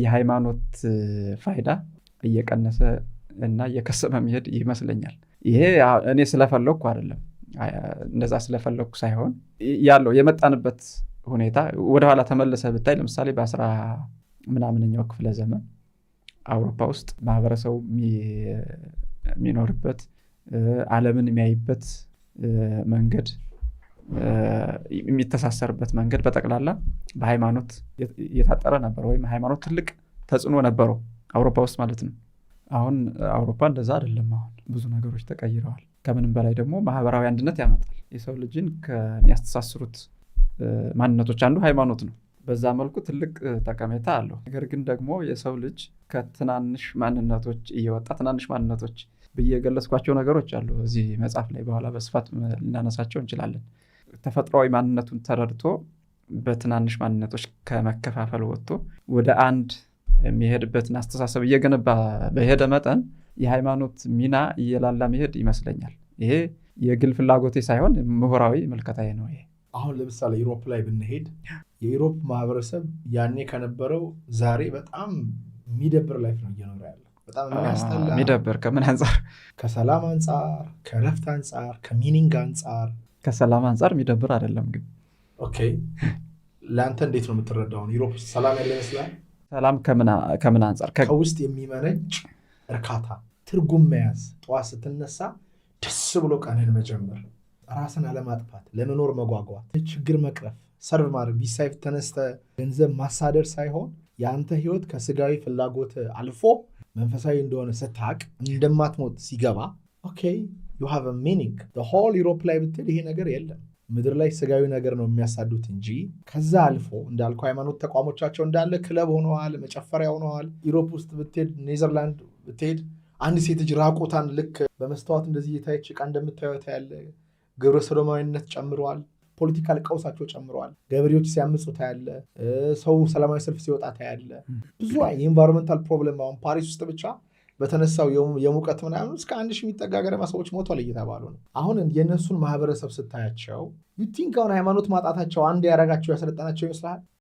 የሃይማኖት ፋይዳ እየቀነሰ እና እየከሰመ መሄድ ይመስለኛል። ይሄ እኔ ስለፈለግኩ አይደለም፣ እንደዛ ስለፈለግኩ ሳይሆን ያለው የመጣንበት ሁኔታ ወደኋላ ተመልሰህ ብታይ፣ ለምሳሌ በአስራ ምናምንኛው ክፍለ ዘመን አውሮፓ ውስጥ ማህበረሰቡ የሚኖርበት፣ ዓለምን የሚያይበት መንገድ፣ የሚተሳሰርበት መንገድ በጠቅላላ በሃይማኖት የታጠረ ነበር፣ ወይም ሃይማኖት ትልቅ ተጽዕኖ ነበረው አውሮፓ ውስጥ ማለት ነው። አሁን አውሮፓ እንደዛ አይደለም። አሁን ብዙ ነገሮች ተቀይረዋል። ከምንም በላይ ደግሞ ማህበራዊ አንድነት ያመጣል። የሰው ልጅን ከሚያስተሳስሩት ማንነቶች አንዱ ሃይማኖት ነው። በዛ መልኩ ትልቅ ጠቀሜታ አለው። ነገር ግን ደግሞ የሰው ልጅ ከትናንሽ ማንነቶች እየወጣ፣ ትናንሽ ማንነቶች ብዬ የገለጽኳቸው ነገሮች አሉ እዚህ መጽሐፍ ላይ፣ በኋላ በስፋት ልናነሳቸው እንችላለን። ተፈጥሯዊ ማንነቱን ተረድቶ በትናንሽ ማንነቶች ከመከፋፈል ወጥቶ ወደ አንድ የሚሄድበትን አስተሳሰብ እየገነባ በሄደ መጠን የሃይማኖት ሚና እየላላ መሄድ ይመስለኛል። ይሄ የግል ፍላጎቴ ሳይሆን ምሁራዊ ምልከታዬ ነው። ይሄ አሁን ለምሳሌ Europe ላይ ብንሄድ የ Europe ማህበረሰብ ያኔ ከነበረው ዛሬ በጣም የሚደብር life ነው እየኖረ ያለው። በጣም የሚያስጠላ። የሚደብር ከምን አንጻር? ከሰላም አንጻር፣ ከእረፍት አንጻር፣ ከ meaning አንጻር። ከሰላም አንጻር የሚደብር አይደለም ግን። Okay፣ ለአንተ እንዴት ነው የምትረዳው? Europe ውስጥ ሰላም ያለ ይመስላል? ሰላም ከምን አንጻር? ከውስጥ የሚመነጭ እርካታ፣ ትርጉም መያዝ፣ ጠዋት ስትነሳ ደስ ብሎ ቀንህን መጀመር፣ ራስን አለማጥፋት፣ ለመኖር መጓጓት፣ ችግር መቅረፍ፣ serve ማድረግ፣ ቢሳይፍ ተነስተ ገንዘብ ማሳደድ ሳይሆን የአንተ ህይወት ከስጋዊ ፍላጎት አልፎ መንፈሳዊ እንደሆነ ስታቅ፣ እንደማትሞት ሲገባ okay, you have meaning። Whole Europe ላይ ብትል ይሄ ነገር የለም። ምድር ላይ ስጋዊ ነገር ነው የሚያሳዱት እንጂ ከዛ አልፎ እንዳልኩ ሃይማኖት ተቋሞቻቸው እንዳለ ክለብ ሆነዋል፣ መጨፈሪያ ሆነዋል። Europe ውስጥ ብትሄድ፣ ኔዘርላንድ ብትሄድ አንድ ሴት ልጅ ራቁቷን ልክ በመስተዋት እንደዚህ እየታየች ዕቃ እንደምታየው ታያለህ። ግብረ ሰዶማዊነት ጨምረዋል። Political ቀውሳቸው ጨምረዋል። ገበሬዎች ሲያምፁ ታያለህ። ሰው ሰላማዊ ሰልፍ ሲወጣ ታያለህ። ብዙ የ environmental problem፣ አሁን ፓሪስ ውስጥ ብቻ በተነሳው የሙቀት ምናምን እስከ 1,000 የሚጠጋ ገደማ ሰዎች ሞቷል እየተባሉ ነው። አሁን የእነሱን ማህበረሰብ ስታያቸው you think አሁን ሃይማኖት ማጣታቸው አንድ ያደረጋቸው ያሰለጠናቸው ይመስልሃል?